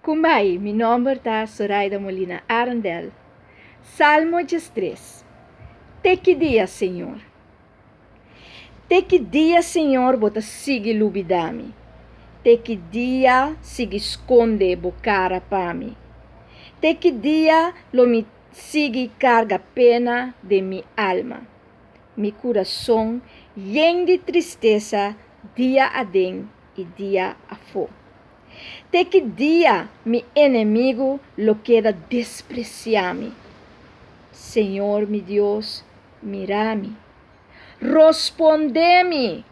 Kumbai, mi nomber ta Soraida Molina Arendel. Salmo 13. Te ki dia, Señor? Te ki dia, Señor, bo ta sigui lubidá mi? Te ki dia sigui skonde bo kara pa mi? Te ki dia lo mi sigui karga pena den mi alma? Mi kurason yen di tristesa dia aden i dia afó. Te ki dia mi enemigu lo keda despresiá mi? Señor mi Dios, mira mi. Rospondé mi!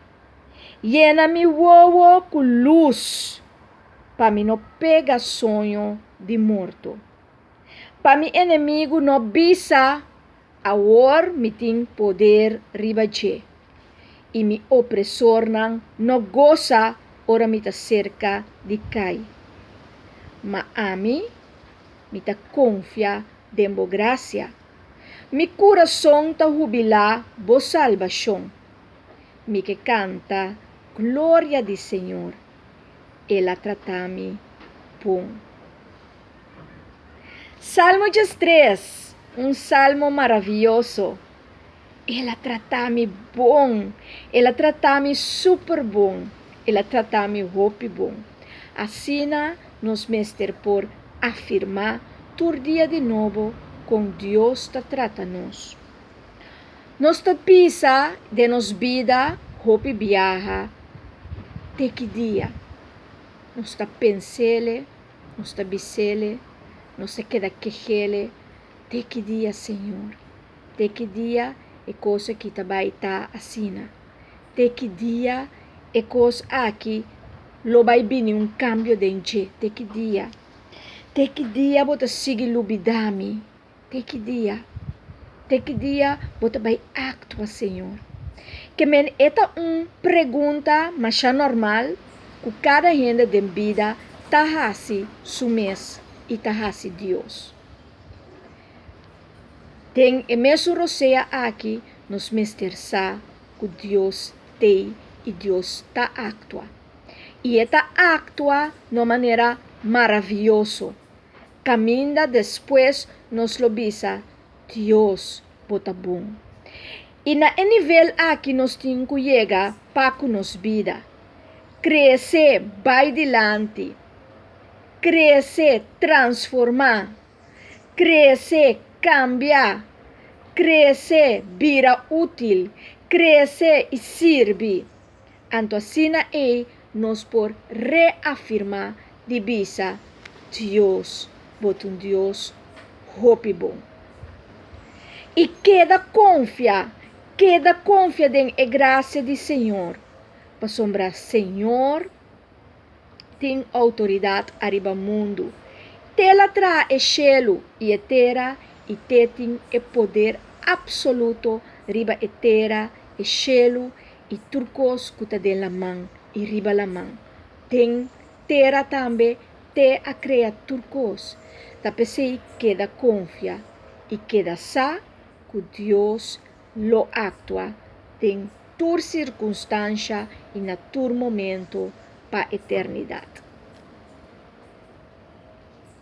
Yena mi wowo ku lus, pa mi no pega soño di morto. Pa mi enemigu no bisa, Awor mi tin poder riba dje, i mi opresornan no gosa ora mi ta serka di kai. Ma ami, mi ta konfia den bo grasia. Mi kurason ta hubilá bo salbashon. Mi ke kanta gloria di señor, el a trata mi bon. Salmo 13, un salmo maravioso. El a trata mi bon, el a trata mi super bon, el a trata mi hopi bon. Asina nos mester por afirmá tur dia di nobo kon Dios ta trata nos. Nos ta bisa den nos bida hopi biaha te ki dia. Nos ta pens'ele, nos ta bis'ele, nos ta keda keh'ele, te ki dia, Señor? Te ki dia e kos aki ta bai ta asina? Te ki dia e kos aki lo bai bini un kambio den dje? Te ki dia? Te ki dia bo ta sigui lubidá mi? Te ki dia? Te ki dia bo ta bai aktua, Señor? Ke men e ta un pregunta masha normal ku kada hende den bida ta hasi su mes i ta hasi Dios. Den e mesun rosea aki nos mester sa ku Dios t'ei i Dios ta aktua. I e ta aktua na un manera maravioso. Kaminda despues nos lo bisa, Dios, bo ta bon. I na e nivel aki nos tin ku yega pa ku nos bida. Krese bai dilanti. Krese transformá. Krese kambia. Krese bira útil. Krese i sirbi. Anto asina ei nos por reafirmá di bisa, Dios, bo ta un Dios hopi bon. I keda konfia, keda konfia den e grasia di Señor, pasobra Señor tin outoridat ariba mundu. Te la traha e shelu i e tera i te tin e poder apsoluto riba e tera, e shelu i tur kos ku ta den laman i riba laman. Den tera tambe te a krea tur kos. Ta p'esei keda konfia i keda sa ku Dios lo aktua den tur sirkunstansha i na tur momento pa eternidat.